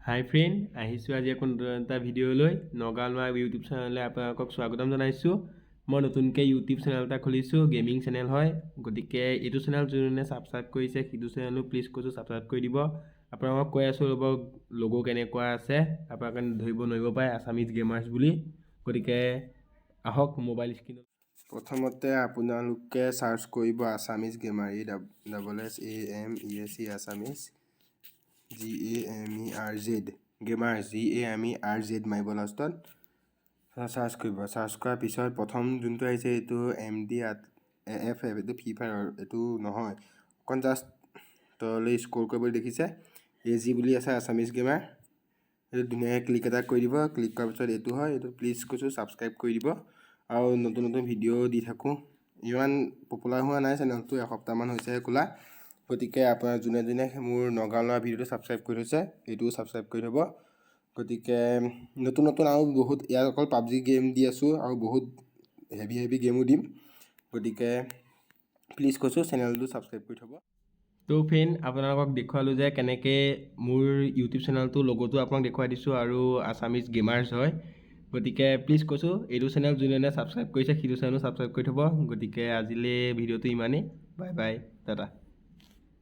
হাই friend, আহিছোঁ আজি আকৌ নতুন এটা ভিডিঅ' লৈ। নগাঁও ল'ৰা ইউটিউব চেনেললৈ আপোনালোকক স্বাগতম জনাইছোঁ। মই নতুনকৈ ইউটিউব চেনেল এটা খুলিছোঁ, গেমিং চেনেল হয়। গতিকে এইটো চেনেল যোনে ছাবস্ক্ৰাইব কৰিছে, সিটো চেনেলো প্লিজ কৈছোঁ, ছাবস্ক্ৰাইব কৰি দিব। আপোনালোকক কৈ আছোঁ ৰ'ব, লগো কেনেকুৱা আছে আপোনালোকে ধৰিব নোৱাৰিব পাৰে, আছামিজ গেমাৰ্ছ বুলি। গতিকে আহক মোবাইল স্ক্ৰীণত। প্ৰথমতে আপোনালোকে চাৰ্চ কৰিব Assamese Gamer, ASSAMESE Assamese GAMERZ Gamer, GAMERZ মাৰিব লাষ্টত। চাৰ্চ কৰিব। চাৰ্চ কৰাৰ পিছত প্ৰথম যোনটো আহিছে, এইটো এমডি এফ এফ, এইটো ফ্ৰী ফায়াৰ, এইটো নহয়। অকণ জাষ্ট তললৈ স্ক্ৰল কৰিব, দেখিছে এ জি বুলি আছে, আছামিজ গেমাৰ। এইটো ধুনীয়াকৈ ক্লিক এটা কৰি দিব। ক্লিক কৰাৰ পিছত এইটো হয়। এইটো প্লিজ কৈছোঁ, ছাবস্ক্ৰাইব কৰি দিব আৰু নতুন নতুন ভিডিঅ' দি থাকোঁ। ইমান পপুলাৰ হোৱা নাই চেনেলটো, এসপ্তাহমান হৈছেহে খোলা। গতিকে আপোনাৰ যোনে যোনে মোৰ নগাঁও ল'ৰা ভিডিঅ'টো ছাবস্ক্ৰাইব কৰি থৈছে, এইটোও ছাবস্ক্ৰাইব কৰি থ'ব। গতিকে নতুন নতুন আৰু বহুত, ইয়াত অকল পাবজি গেম দি আছোঁ, আৰু বহুত হেভি হেভি গেমো দিম। গতিকে প্লিজ কৈছোঁ, চেনেলটো ছাবস্ক্ৰাইব কৰি থ'ব। তো ফ্ৰেণ্ড, আপোনালোকক দেখুৱালোঁ যে কেনেকৈ মোৰ ইউটিউব চেনেলটো লগতো আপোনাক দেখুৱাই দিছোঁ আৰু আছামিজ গেমাৰ্ছ হয়। গতিকে প্লিজ কৈছোঁ, এইটো চেনেল যোনে ছাবস্ক্ৰাইব কৰিছে, সিটো চেনেলো ছাবস্ক্ৰাইব কৰি থ'ব। গতিকে আজিলৈ ভিডিঅ'টো ইমানেই। Bye bye, tata.